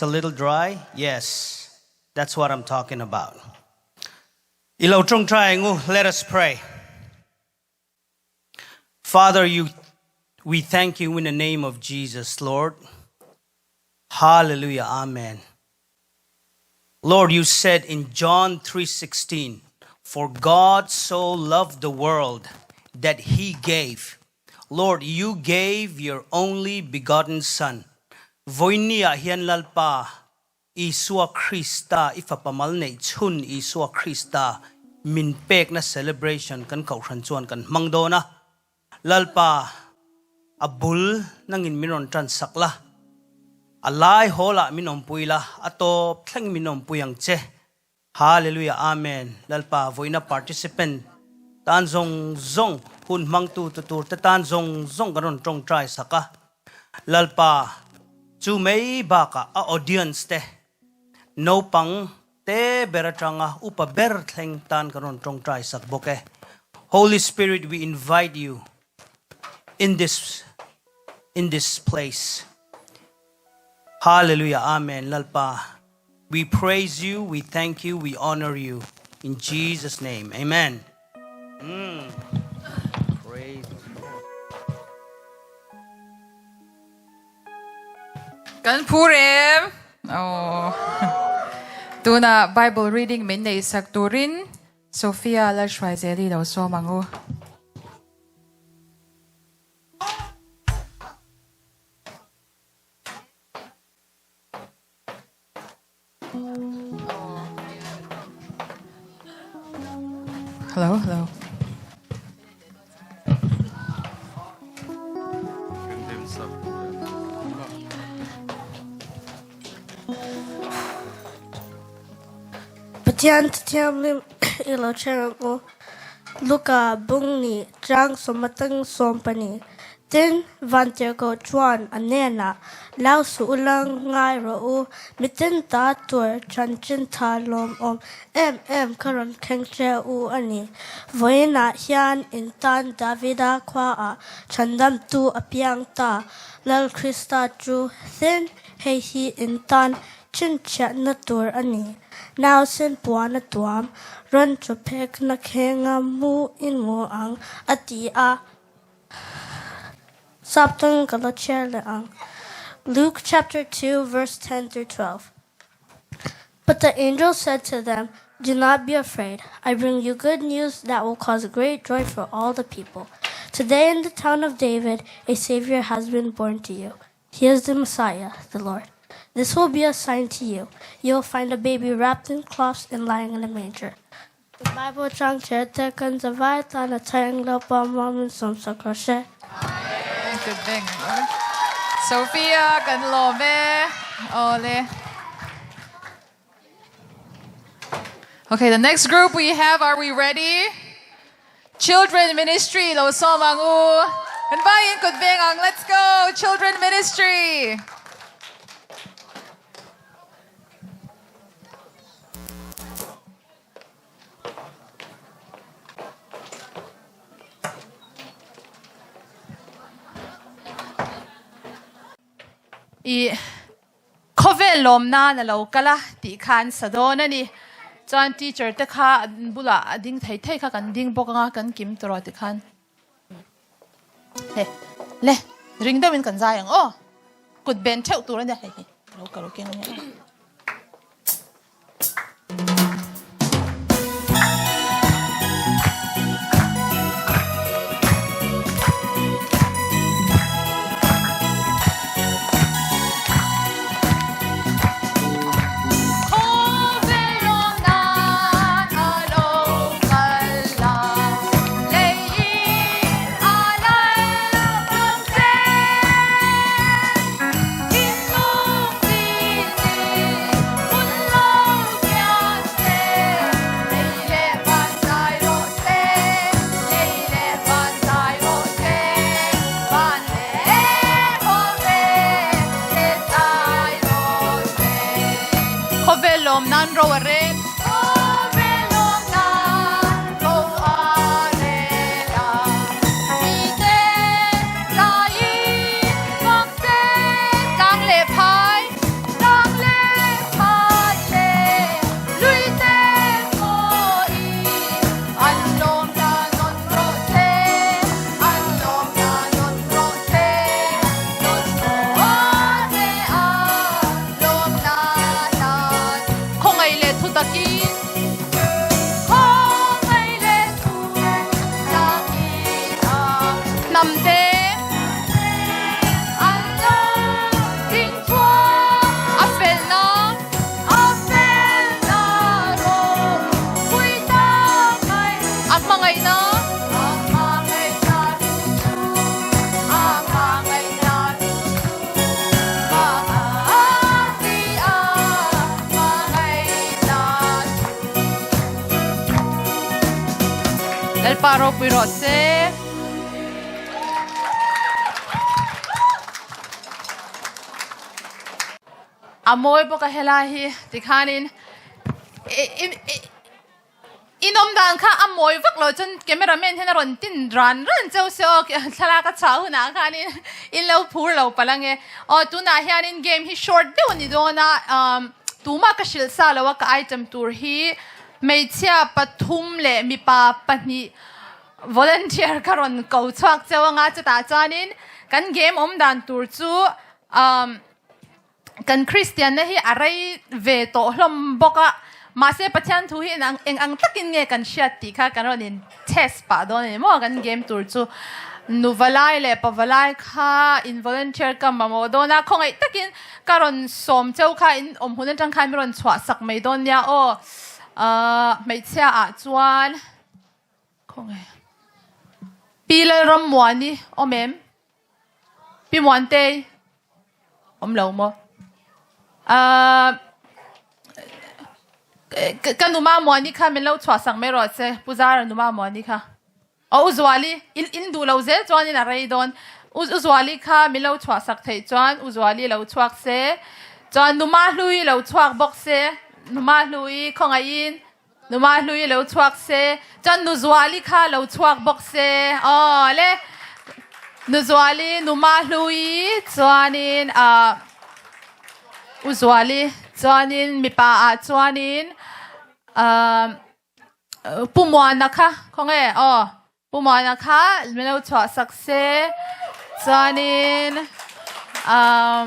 It's a little dry? Yes. That's what I'm talking about. I lo ṭawngṭai ang u, let us pray. Father, you, we thank you in the name of Jesus, Lord. Hallelujah. Amen. Lord, you said in John 3:16, "For God so loved the world that he gave." Lord, you gave your only begotten son. Voinia hian lalpa Isua Krista i fapa mal neih chhun Isua Krista min pekna celebration kan kohhran chuan kan hmang dawn a. Lalpa, a bul nangin min rawn tan sak la, a lai hawl ah min awmpui la, a tawp thleng min awmpui ang che. Hallelujah Amen. Lalpa vawiina participant tan zawng zawng hun hmangtu tu tur te tan zawng zawng kan rawn tawngtai sak a. Lalpa chu mai bakah a audience te naupang te ber atanga upa ber thleng tan kan rawn tawngtai sak bawk e. Holy Spirit we invite you in this in this place. Hallelujah Amen Lalpa we praise you we thank you we honor you in Jesus name Amen. Mm. Praise Kan phur em? Oh. Tuna Bible reading min nei sak turin Sophia Lalhruaizeli lo sawm ang u. Hello, hello. Pathian Thianghlim i lo ṭhen ang u. Luka bung nih chang sawmatang 12. Tin, vantirhkoh chuan a hnenah, Lau suh u la, ngai rawh u, mitin ta tur chanchin tha lawmawm em em ka rawn thleng che u a ni. Vawiinah hian in tan Davida khuaah chhandamtu a piang ta, Lal Krista chu thin, hei hi in tan chhinchhiahna tur a ni. Nausen puan a tuam, rawn chawphekna khenga mu in mu ang, a ti a. Saptawng ka la chhiar leh ang. Luke chapter 2 verse 10 through 12. But the angel said to them, Do not be afraid. I bring you good news that will cause great joy for all the people. Today in the town of David, a Savior has been born to you. He is the Messiah, the Lord. This will be a sign to you. You will find a baby wrapped in cloths and lying in a manger. The Bible chang chhiar te kan zavai tan a chheng lo pa mamin sawm sak rawh se. Good thing. Sophia kan lawm e. Awle. Okay, the next group we have, are we ready? Children Ministry, lo sawm ang u. Kan vaiin kut veng ang, let's go! Children Ministry! I khawvel lawm nan a lo kal a tih kha an sa dawn a ni. Chuan teacher te kha an bulah a ding thei thei kha kan ding bawk anga kan kim tawh ti khan le le ring deuhin kan zai ang aw. Kut ben theuh tur a nia hei hi lo ka lo keng a nia. Khawvel lawm nan ro a rel. Tlang leh phai. Tlang leh. Lalpa ropui rawh se. A mawi bawk a helai hi tikhanin In awm dan kha a mawi vak lo chuan camera man hian a rawn tin ran ran cheu se aw thlalak a chah hunah khanin in lo phur lo palh ange. Aw tunah hianin game hi short deuh a ni dawn a tumah ka hrilh sa lo a ka item tur hi hmeichhia pathum leh mipa pahnih volunteer ka rawn ko chhuak cheu anga chutah chuanin kan game awm dan tur chu Kan Kristianna hi a rei ve tawh hlawm bawk a, mahse Pathian thu hi eng ang takin nge kan hriat tih kha kan rawn in test pah dawn a ni maw? Kan game tur chu nu valai leh pa valai kha in volunteer ka mamawh dawn a, khawngaih takin ka rawn sawm cheu kha in awm hun atang khan min rawn chhuah sak mai dawn nia aw. Ahh hmeichhia ah chuan khawngaih Pi Lalrammuani awm em? Pi Muantei awm lo maw? Ahh ka numa Muani kha min lo chhuah sak mai rawh se Pu Zara numa Muani kha. Aw U Zuali in in duh lo zel chuanin a rei dawn. U Zuali kha min lo chhuah sak theih chuan U Zuali lo chhuak se chuan numa Hlui lo chhuak bawk se numa Hlui khawngaihin Numa hlui lo chhuak se, chuan Nu Zuali kha lo chhuak bawk se. Aw le, Nu Zuali, Numa hlui chuanin ah U Zuali chuanin mipa ah chuanin ah Pu Muana kha khawnge aw Pu Muana kha min lo chhuah sak se chuanin ah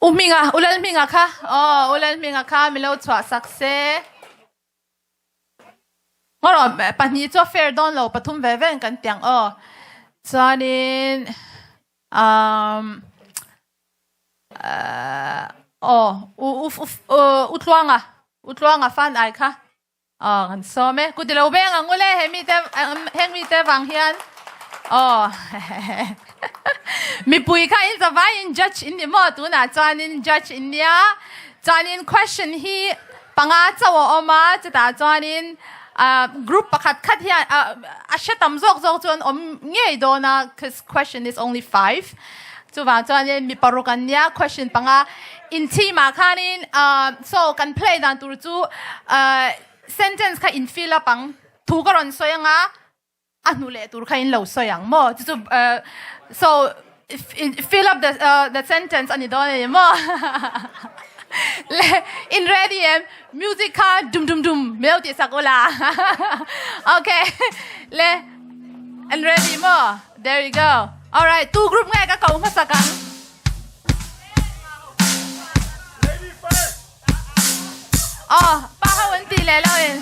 U Hminga, U Lalhminga kha, aw, U Lalhminga kha min lo chhuah sak se. Ngaw rawh, pahnih chu a fair dawn lo, pathum ve ve kan tiang aw. Chuanin, um, aw, U, U, U, U Tluanga, U Tluanga fan ai kha. Aw kan sawm e. Kut ilo veng ang ule he mite heng mite vang hian aw mipui kha in zavai in judge in ni maw tunah chuanin judge in nia chuanin question hi panga chauh a awm a chutah chuanin group pakhat khat hian a hre tam zawk zawk chu an awm ngei dawn a cause question is only five chuvang chuanin mi paruk an nia question panga In team ah khanin so kan play dan tur chu sentence kha in fill up ang thu ka rawn sawi anga a hnu leh tur kha in lo sawi ang maw chu chu so fill up the the sentence ani dawn ani maw le in ready em music kha dum dum dum min lo tih sak ula okay le an ready maw there you go alright tu group nge ka ko hmasak ang. Aw, pa ho an ti leh lo in.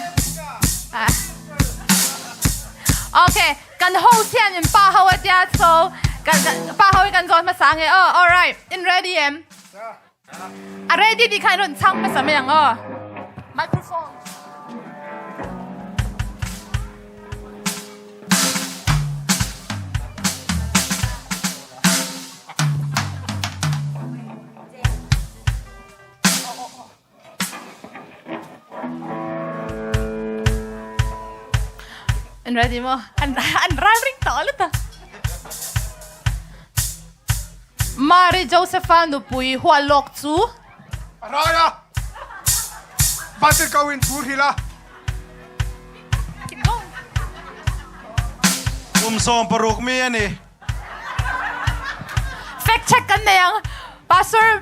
Okay, kan host hian in pa ho atia so kan pa ho kan zawn hmasa nge aw. All right, in ready em? A ready ti khan ron chang hmasa mai ang aw. Microphone. An ready maw? An an ralring tawh lutuk. Mari Josepha nupui hual lawk chu. A rai a, Vantirhkoh in thu hrilh a. Kum 16 mi a ni. Fact check kan nei ang. Pastor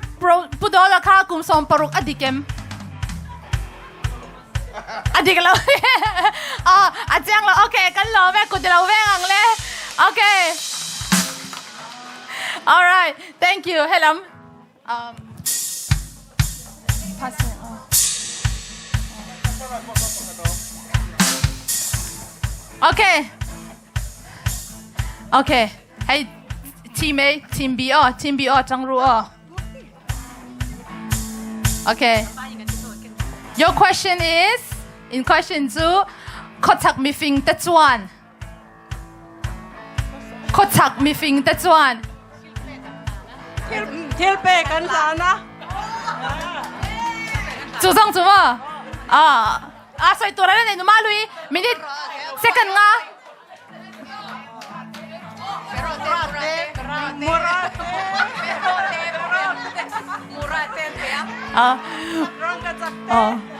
Pu Dawla kha kum 16 a dik em? A dik lo. Aw, a chiang lo. Okay, kan lawm e. Kut i lo veng ang le. Okay. All right. Thank you. Helam. Um, passing. Oh. Okay. Okay. Hey, team A, team B oh, team B oh, Zhang Ru oh. Okay. Your question is in question chu khawchhak mifing te chuan khawchhak mifing te chuan Thil pek an hlan a. Chu zong chu maw? Ah. A sawi tur a la nei numa lui minute second nga.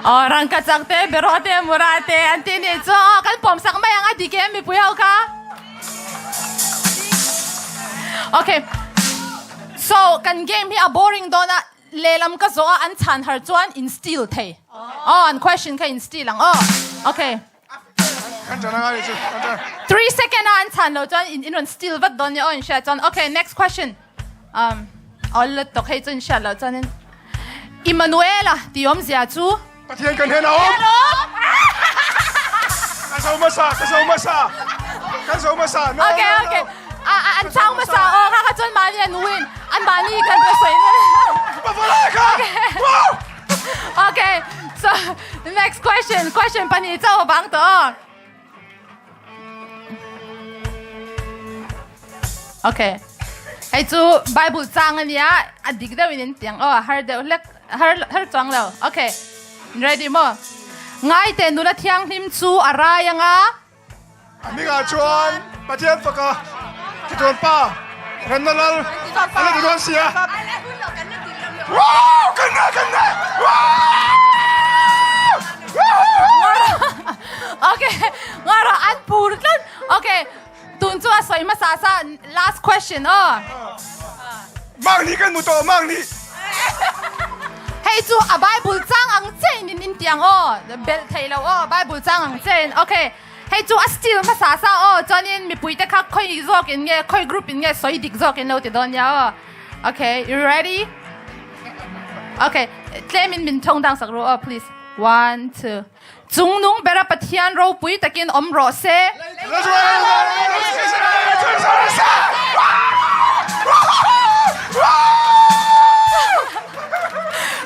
Oh, rangkachak te, beraw te, mura te an ti nih chu. Oh, kan pawm sak mai ang a dik em mipui ho kha. Okay. So, kan game hi a boring dawn a, lehlam ka zawh a an chhan har chuan in steal thei. Oh, an question kha in steal ang. Oh, okay. 3 second a an chhan lo chuan in in rawn steal vat dawn nia aw in hriat chuan. Okay, next question. Um, aw lutuk hei chu in hriat loh chuanin Immanuela tih awmzia chu Pathian kan hen a awm. Ka zo hmasa, ka zo hmasa. Ka zo hmasa. No, Okay, no, no. okay. A a an chang hmasa aw kha kha chuan mahni an win. An mahni kan pe sawi na. Pavalai kha. Wow! Okay, so next question, question pahnih chauh a bang tawh aw. Okay. Hei chu Bible chang a nia, a dik deuh in in tiang aw, har deuh hlek, har har chuang lo. Okay. Ready maw? Ngai te nula thianghlim chu a rai anga. A hmingah chuan Pathian faka Chatuan Pa remna lal a la ti dawn si a. Wow! Kan na! Kan na! Wow! Okay, ngara an pur tlat. Okay, tun chu a sawi hmasa sa last question aw. Mang ni kan mu tawh, mang ni. Hei chu a Bible chang ang chein in in tiang aw, belh thei lo aw, Bible chang ang chein. Okay, hei chu a steal hmasa sa aw, chuanin mipui te kha khawi zawk in nge, khawi group in nge sawi dik zawk in lo ti dawn nia aw. Okay, you ready? Okay, tlem in min thawng dang sak ru aw please. One, two. Chungnung bera Pathian ropui takin awm rawh se.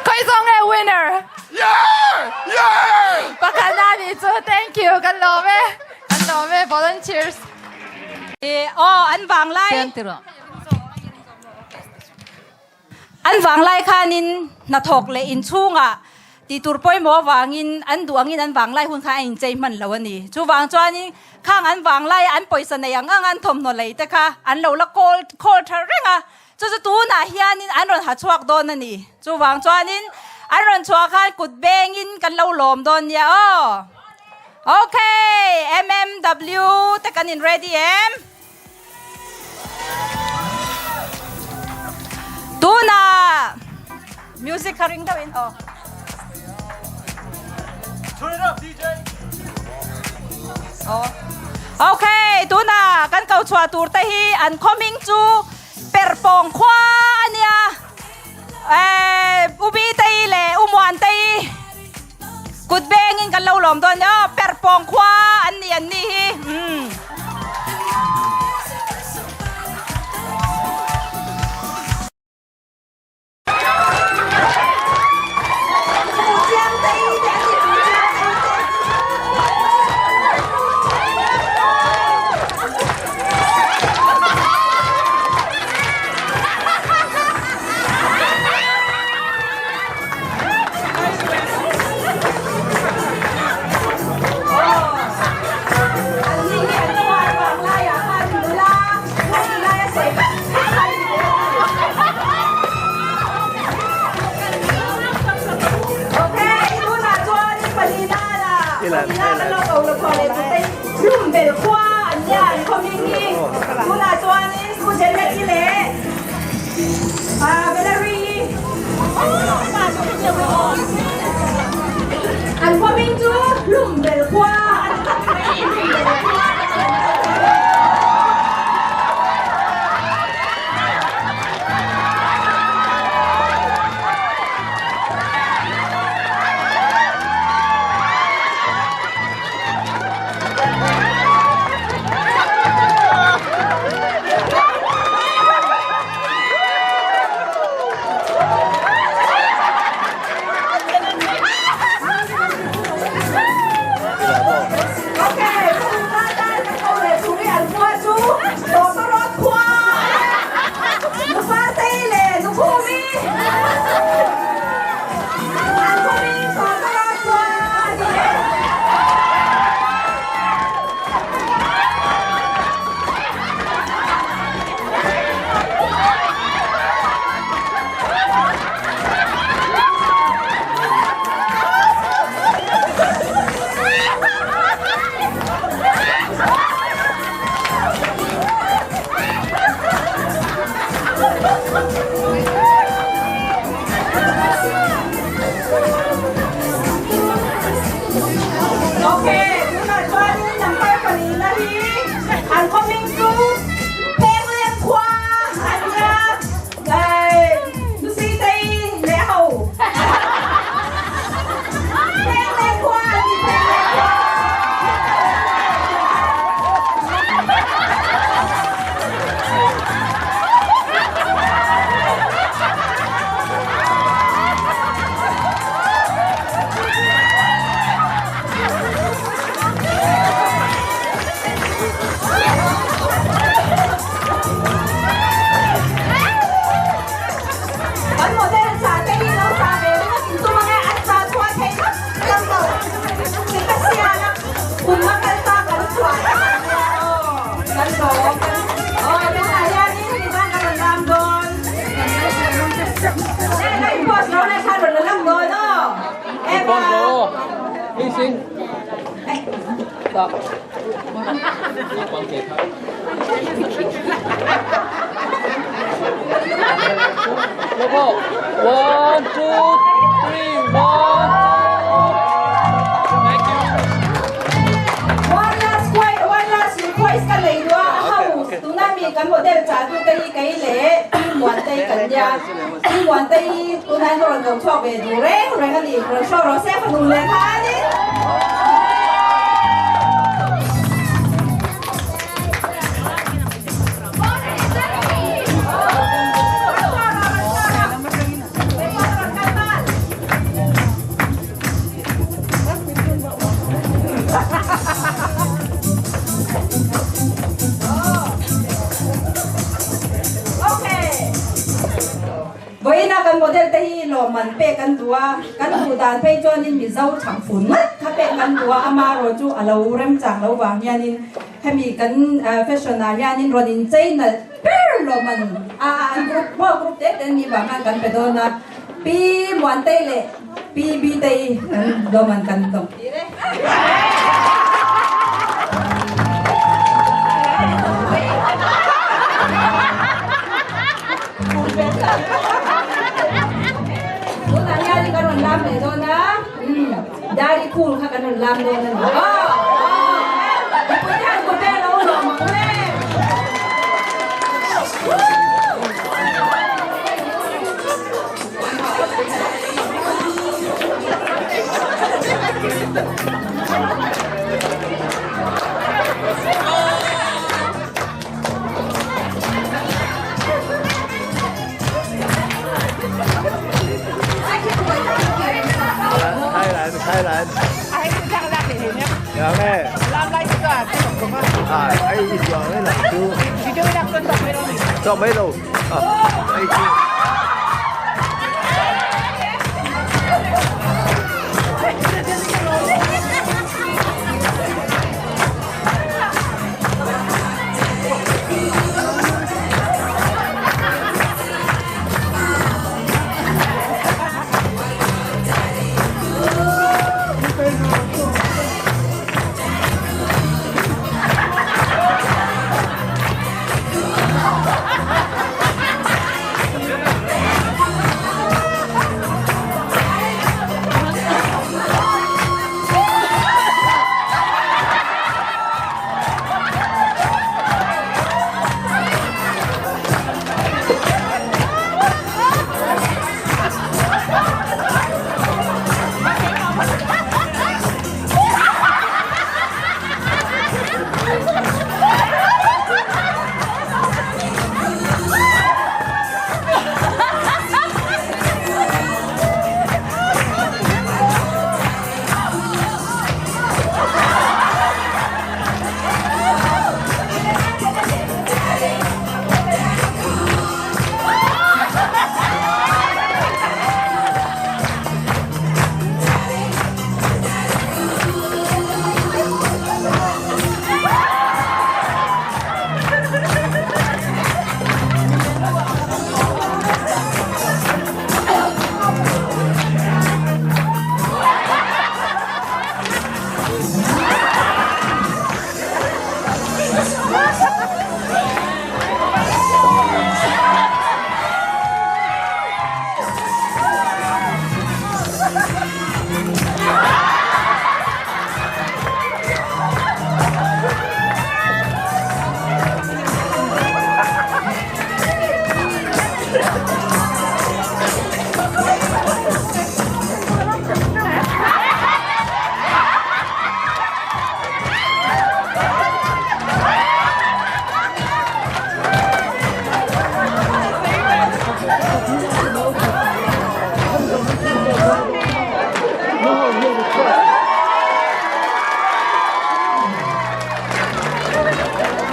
Khawi zawng nge winner? Pakhat na nih chu. Thank you. Kan lawm e. Kan lawm e volunteers. Aw an vang lai. An vanglai khanin hnathawk leh inchhungah tih tur pawimawh avangin an duh angin an vanglai hun kha a inchei hman lo a ni. Chuvang chuanin khang an vanglai an pawisa nei ang ang an thawmhnaw lei te kha an lo la kawl khawl tha reng a, chu chu tunah hianin an rawn ha chhuak dawn a ni. Chuvang chuanin an rawn chhuah khan kut bengin kan lo lawm dawn nia aw. Okay, MMW te kan in ready em? Tuna music kha ring deuh in aw. Turn it up DJ. Oh. Okay, tuna kan ko chhuah tur te hi an khawming chu perpawng khua ania. Eh, ubi te hi le umuan te hi Kut bengin kan lo lawm dawn nia, perhpawng khua an ni an ni hi. Umm. An khua hming chu Hlumbel khua an Dancing. Stop. Logo. 1, 2, 3, 1, 2. Thank you. One last one last request ka lei lua a house tuna mi kan model cha tu te hi kei leh Pi Muantei kan nia Pi Muantei hi tunah hian ka rawn ko chhuak ve duh reng reng a ni rawn show rawh se fanu leh khanin. Vawiina kan model te hi lawmman pek an duh a, kan duh dan phei chuanin Mizo chhangfun ngat kha pek kan duh a, amaherawh chu a lo remchang lo vang hianin hemi kan fashion ah hianin rawn inchei nalh ber lawmman a an group hmuak group te te an nih vang khan kan pe dawn a. Pi Muantei leh Pi Bitei kan lawmman kan dawng tir e. Tunah hian kan rawn lam leh dawn a, Dari khul kha kan rawn lam dawn a ni. Mipui te han kut vel lo lawm ang le.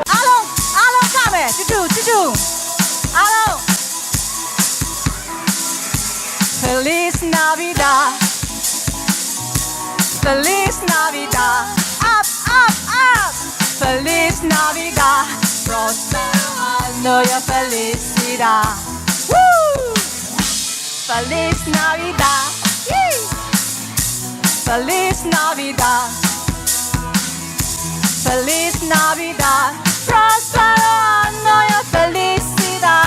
阿龙，阿龙干咩？记住，记住，阿龙。Feliz Navidad, Feliz Navidad, up, up, up. Feliz Navidad, Prospero año y felicidad. Woo! Feliz Navidad. Yee! Feliz Navidad Feliz Navidad Prospero año y felicidad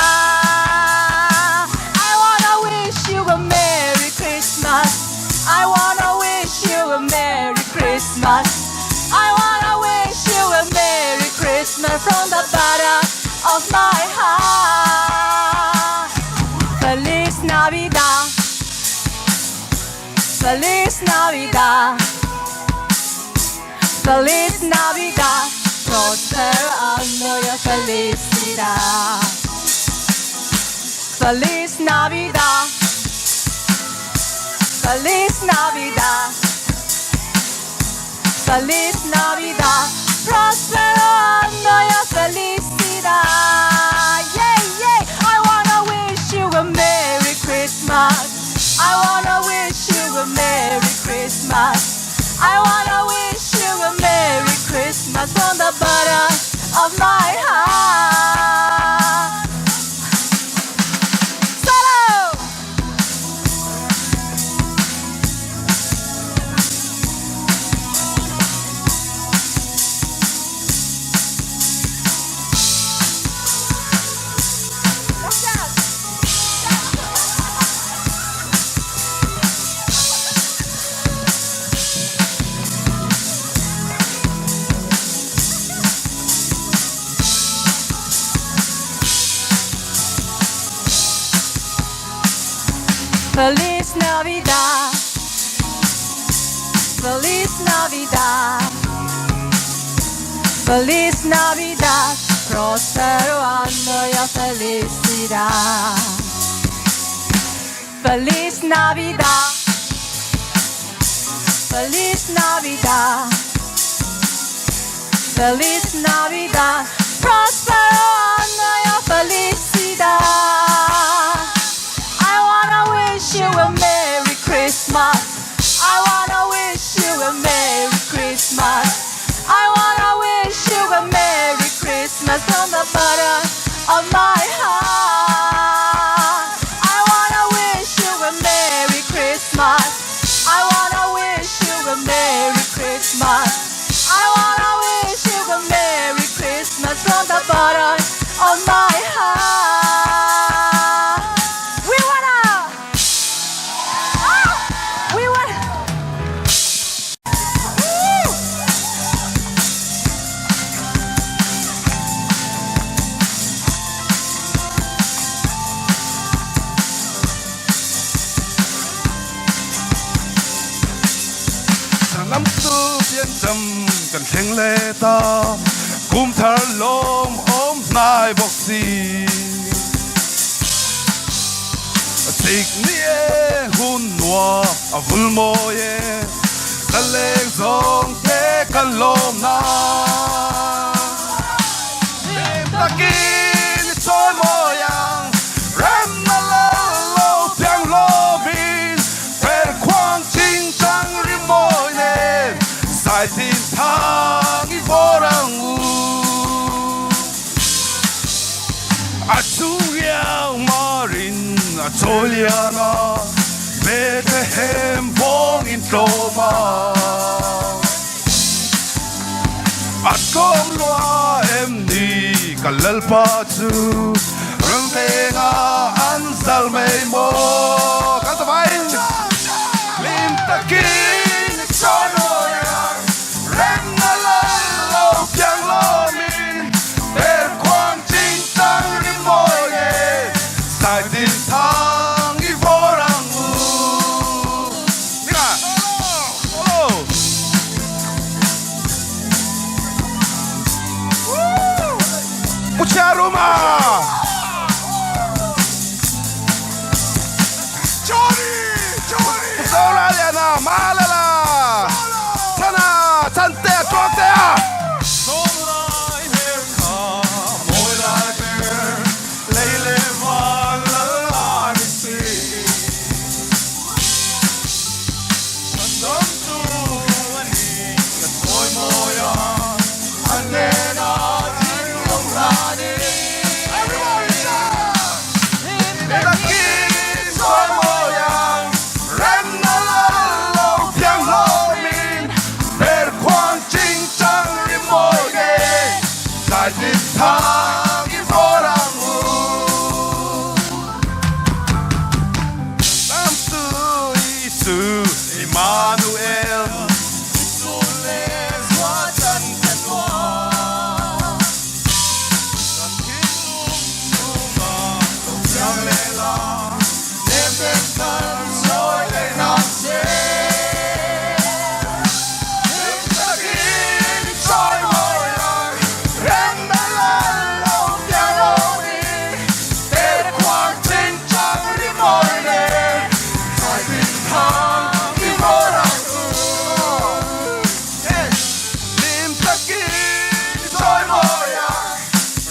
I wanna wish you a Merry Christmas I wanna wish you a Merry Christmas I wanna wish you a Merry Christmas from the bottom of my heart Feliz Navidad Feliz Navidad Feliz Navidad Prospero año y felicidad Feliz Navidad Feliz Navidad Feliz Navidad Prospero año y felicidad Yeah, yeah I wanna wish you a Merry Christmas I wanna wish you a Merry Christmas I wanna wish you a Merry Christmas from the bottom of my heart Solo! Feliz Navidad Feliz Navidad Feliz Navidad Prospero año y felicidad Feliz Navidad Feliz Navidad Feliz Navidad Prospero año y felicidad I wanna wish you a Merry Christmas I wanna wish you a Merry Christmas I wanna wish you a Merry Christmas from the bottom of my heart I wanna wish you a Merry Christmas I wanna wish you a Merry Christmas I wanna wish you a Merry Christmas from the bottom of my heart We wanna Ah! We wanna Woo! Lam tu piancham kan thleng leh ta kum thar lawm awm hnai bawk si. Sik ni e hun nuam a vul mawi e ka leng zawng te kan lawm na. Hlim takin i chawi mawi ang remna lal lo piang hlawmin per khuang ching chang ri mawi nen zai tin thang i vawr ang u. A chungiang marin a chawi lian a, Bethlehem vawng in tlawm a. A tlawm lua em ni ka Lalpa chu Rangtenga an zal mai maw kan zavaiin hlim takin i chawi nawi ang remna lal lo piang lawmin per khuang ching chang ri mawi nge zai din thang i vawr ang u. Nika solo. Pu Chiaruma. Pu Zoraliana Malala Chana Chantea Tluangtea. Sawmlai hmel kha mawi lai ber lei leh van lal a ni si. Chhan dam chu a ni ka chawi mawi a, a hnena thinlung hlan in. Everybody shout! Takin chawi mawi ang remna lal lo piang. Isu Immanuel Isu leh zua chan kan nuam Kan thinlung chhungah lo piang leh la Nem nem thar sawi leh nang che Hlim takin i chawi mawi ang Remna lal lo piang lo ni Ter khuang ching chang ri mawi nen Zai tin thang i mawi ang u Hlim takin i chawi mawi ang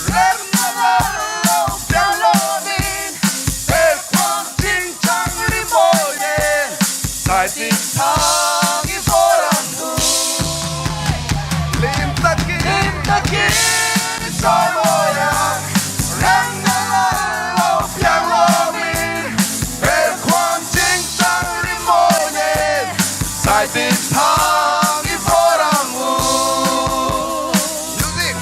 Remna lal lo piang lo ni Ter khuang ching chang ri mawi nen Zai tin thang i vawr ang u Hlim takin Hlim takin i chawi mawi ang Remna lal lo piang lo ni Per khuang ching chang ri mawi nen Zai tin thang i vawr ang u Music.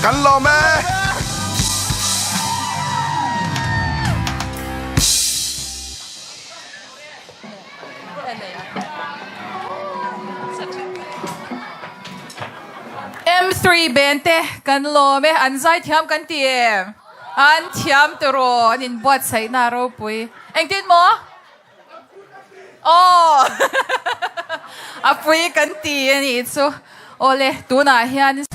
Kan lawm e. M3 band te kan lawm e, an zaithiam kan ti em? An thiam tiraw, an inbuatsaihna a ropui. Engtin maw? Aw a pui kan ti a nih chu. Awle tunah hian.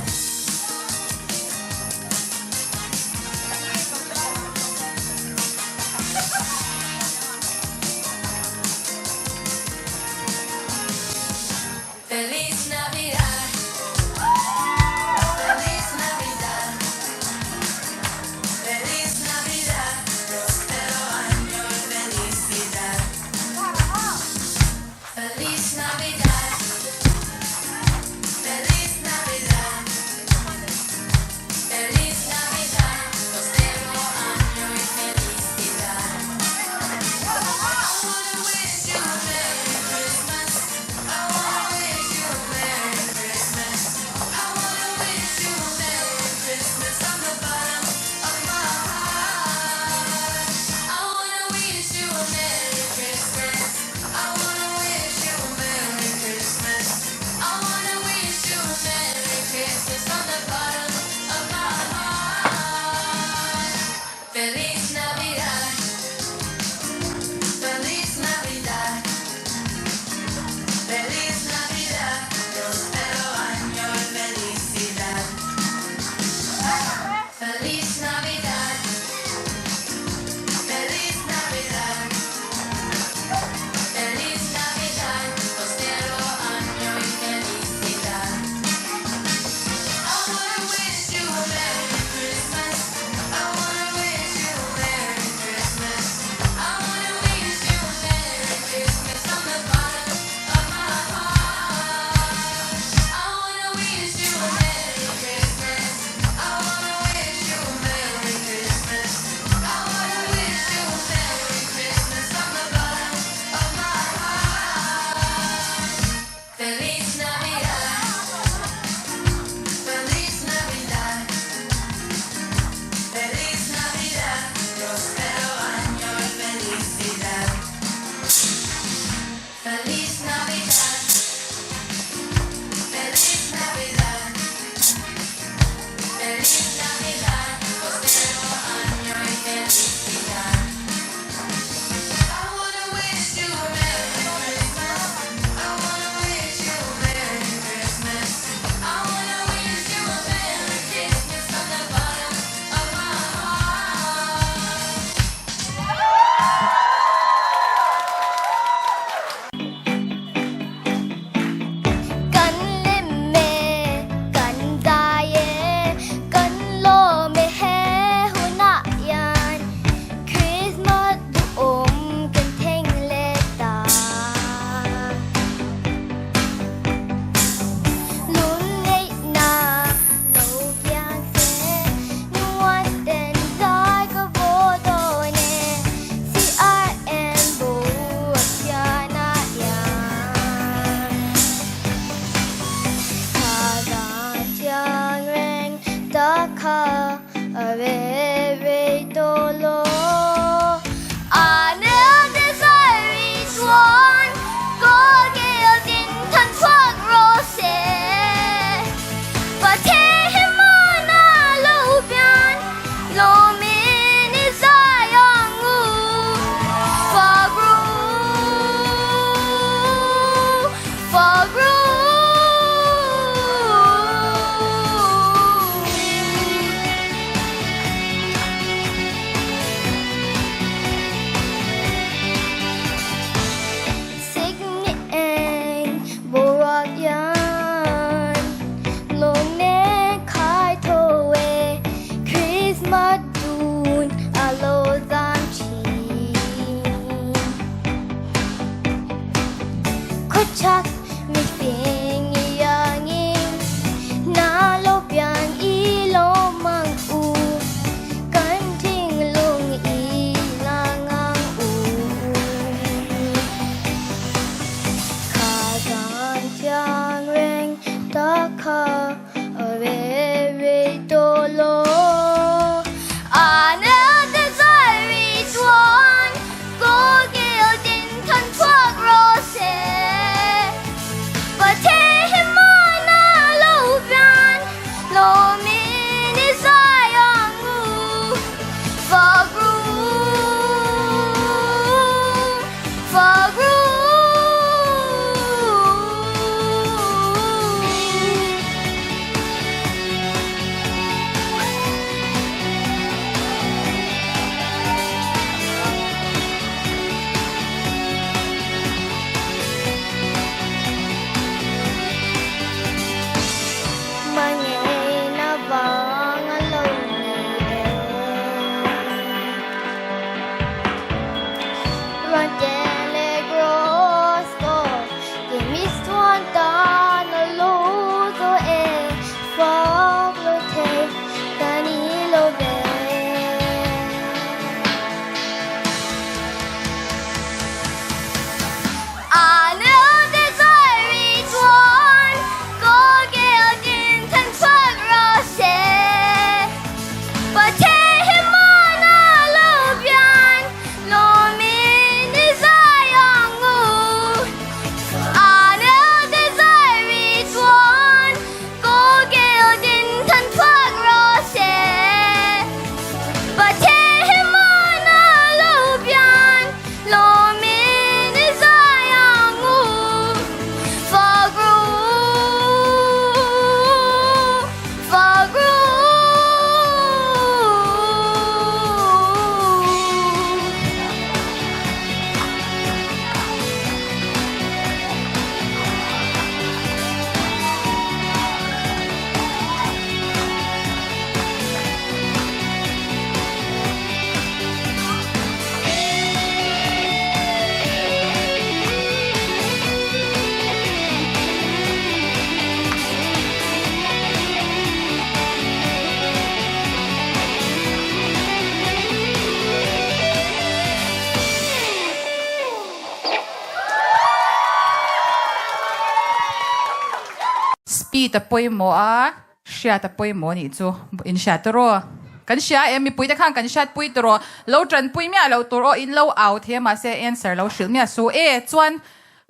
Speed a pawimawh a, hriat a pawimawh anih chu in hria tawh. Kan hria em mipui te khan kan hriat pui tawh. Lo tanpui miah lo tur aw in lo au thei a mahse answer lo hrilh miah su e chuan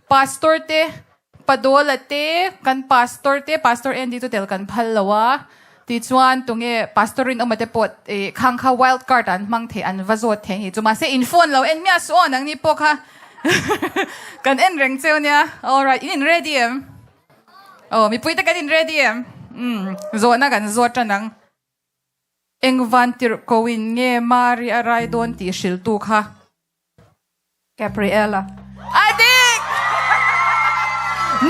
pastor te Padawla te kan pastor te pastor Andy chu tel kan phal lo a tichuan tunge pastor Rinawma te pawh ih khang kha wild card an hmang thei an va zawt thei anih chu mahse in phone lo en miah suh aw nangni pawh kha kan en reng cheu nia alright in in ready em aw mipui te kan in ready em umm zawhna kan zawt tan ang engvan tirh ko in nge Mari a rai dawn tih hrilh tu kha. Gabriela. A dik!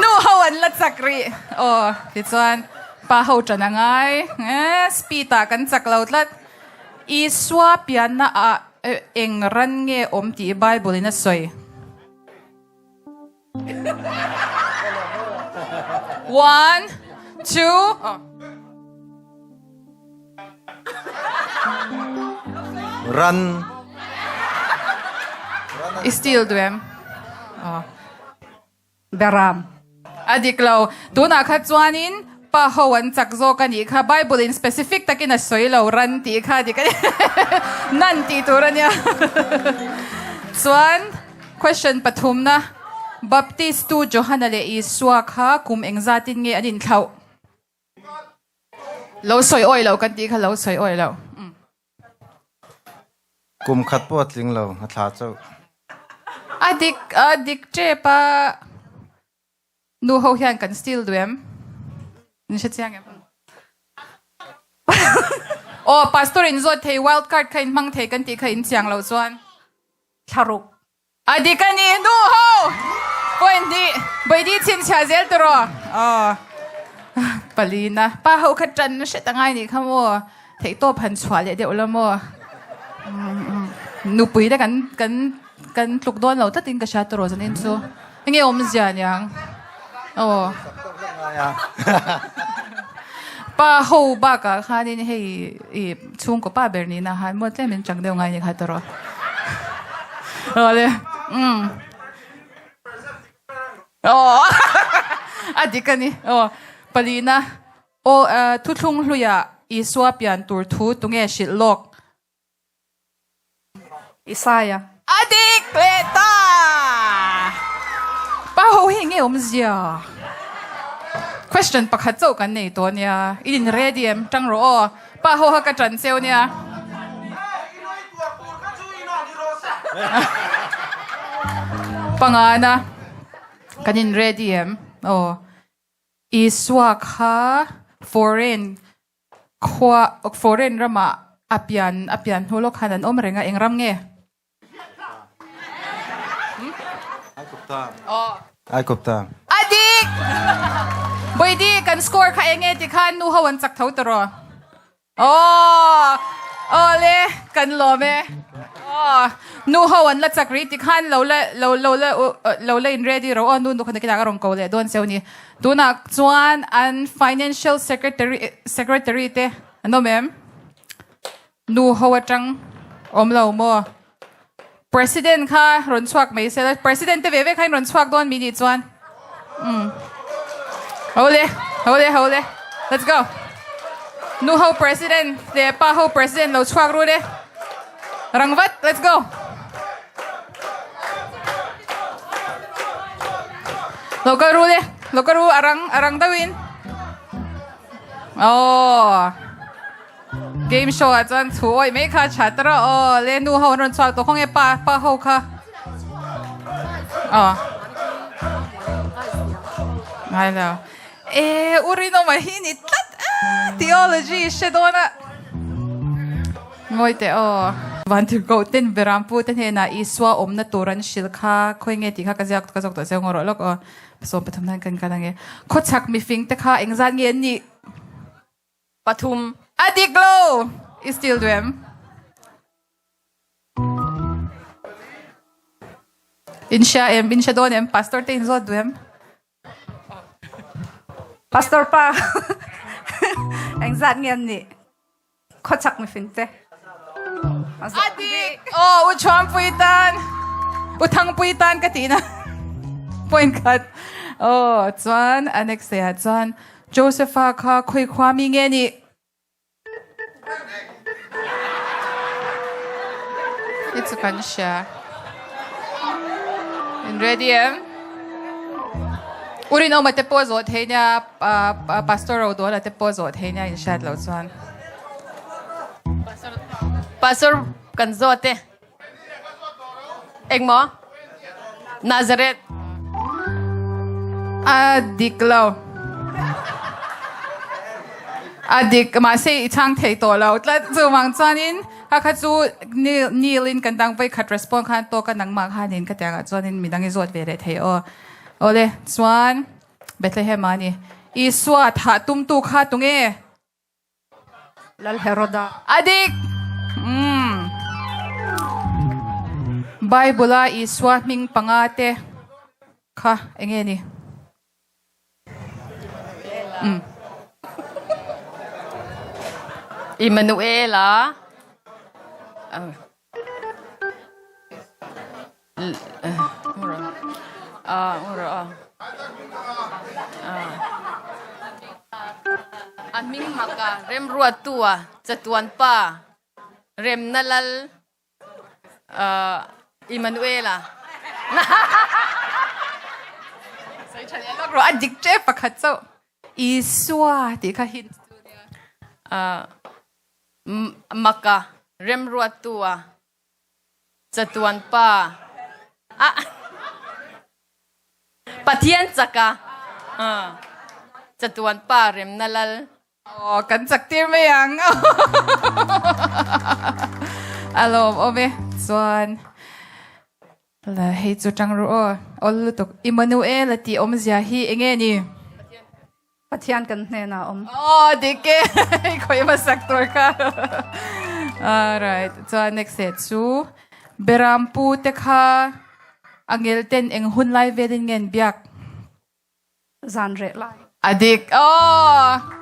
Nu ho an la chak rih. Aw, tichuan pa ho tan a ngai. Eh, speed ah kan chak lo tlat. Isua pianna ah eng ran nge awm tih Bible in a sawi? One, two, oh. Ran. I steal duh em? Oh. Beram. A dik lo. Tunah kha chuanin pa ho an chak zawk a nih kha. Bible in specific takin a sawi lo ran tih kha dik a ni. Nan tih tur a nia. Chuan Question pathumna, Baptist tu Johana leh Isua kha kum engzatin nge an inthlauh? Lo sawi awi lo kan tih kha lo sawi awi lo. Kum khat pawh a tling lo, a thla chauh. A dik, a dik tep a. Nu ho hian kan steal duh em? Min hre chiang em? Aw, pastor in zawt thei, wild card kha in hmang thei kan tih kha in chiang loh chuan. Thlaruk. A dik a ni, nu ho! Point hnih, Baidi chhinchhiah zel tur aw. Aw, palina. Pa ho kha tan hret a ngai nih kha maw? Theihtawp han chhuah leh deuh la maw? Nupui te kan kan kan tluk dawn lo tlatin ka hria tawh zanin chu. Enge awmzia niang? Aw. Pa ho bakah khanin hei i chhungkaw pa ber nihna khan maw tlem in chak deuh ngai ni kha tawh. Awle. Umm. Aw. A dik a ni. Aw. Palina. Aw, thuthlung hluiah Isua pian tur thu tunge hrilh lawk? Isaiah. A dik leh ta! Pa ho hi nge awmzia? Question pakhat chauh kan nei tawh nia. I in ready em? Tang rawh aw. Pa ho kha ka tan cheu nia. Pangana, kan in ready em? Aw. Isua kha foreign khua foreign ramah a pian a pian hnu lawk khan an awm reng a, eng ram nge? Aikupta. Aikupta. A dik! Boidi kan score kha eng nge ti khan nu ho an chak tho tawh. Aw awle kan lawm e aw nu ho an la chak rih tikhan lo la lo lo la lo la in ready ro aw nu nu khan nakinah ka rawn ko leh dawn cheu ni tunah chuan an financial secretary secretary te an awm em nu ho atang awm lo maw president kha rawn chhuak mai se la president te ve ve kha in rawn chhuak dawn mi nih chuan umm hole hole hole let's go nu ho president leh pa ho president lo chhuak ru le rang vat let's go lo kal ru le lo kal ru a rang a rang deuhin aw. Game show ah chuan chhu awih mai kha tha ta rawh aw le nu ho an rawn chhuak tawh khawnge pa pa ho kha aw ngai lo e u rinawma hi ni tlat a theology hre dawn a ngawi teh aw Vantirhkoh ten Berampu te hnenah Isua awmna tur an hrilh kha khawi nge tih kha ka ziak ka zawk tawh chiang rawh lawk aw 13 nan kan kal ange khawchhak mifing te kha engzat nge an nih Pathum. A dik lo! I steal duh em? In hria em? In hre dawn em? Pastor te in zawt duh em? Pastor pa engzat nge an nih? Khawchhak mifing te. A dik! Aw, u Chuampui tan, u Thangpui tan ka tihna point khat. Aw, chuan a next day ah chuan. Josepha kha khawi khua mi nge nih? Hi chu kan hria. In ready em? Urinawma te pawh zawh thei nia, Pastor Rodawla te pawh zawh thei nia in hriat loh chuan. Pastor kan zawt e. Engmaw? Nazareth. A dik lo. A dik, mahse i chhang thei tawh lo tlat. Chuvang chuanin kha kha chu Neil in kan dang vawikhat respond khan tawk a nangmah khanin ka tiangah chuanin midang i zawt ve leh thei aw. Awle, chuan Bethlehem ah a ni. Isua thah tumtu kha tunge? Lal Heroda. A dik! Umm. Bible a Isua hming panga te kha eng nge ni? Umm. Immanuela. A hming mak a, remruattu a, chatuan pa, remna lal, Immanuela. Sawi tha leh lawk rawh, a dik tep pakhat chauh. Isua tih kha hint chu nia. Maka, remruattu a, chatuan pa a, Pathian chaka, chatuan pa remna lal. Aw, kan chak tir mai ang. A lawm awm e. Chuan la hei chu tang ru aw. Awl lutuk. Immanuel a tih awmzia hi enge ni? Pathian kan hnenah a awm. Aw dik e, hei khawih hmasak tur kha. Alright, chuan next leh chu Berampu te kha a ngel ten eng hun lai velin nge an biak? Zan reh lai. A dik aw.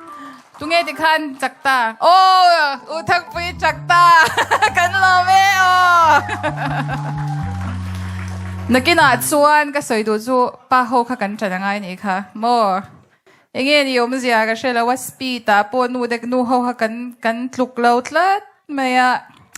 Tunge tikhan chak ta? Aw U Thangpui chak ta. Kan lawm e aw. Nakinah chuan ka sawi duh chu pa ho kha kan ṭan angai nih kha maw? Enge ni awmzia ka hre lo a speed ah pawh nu dek nu ho kha kan kan tluk lo tlat mai a.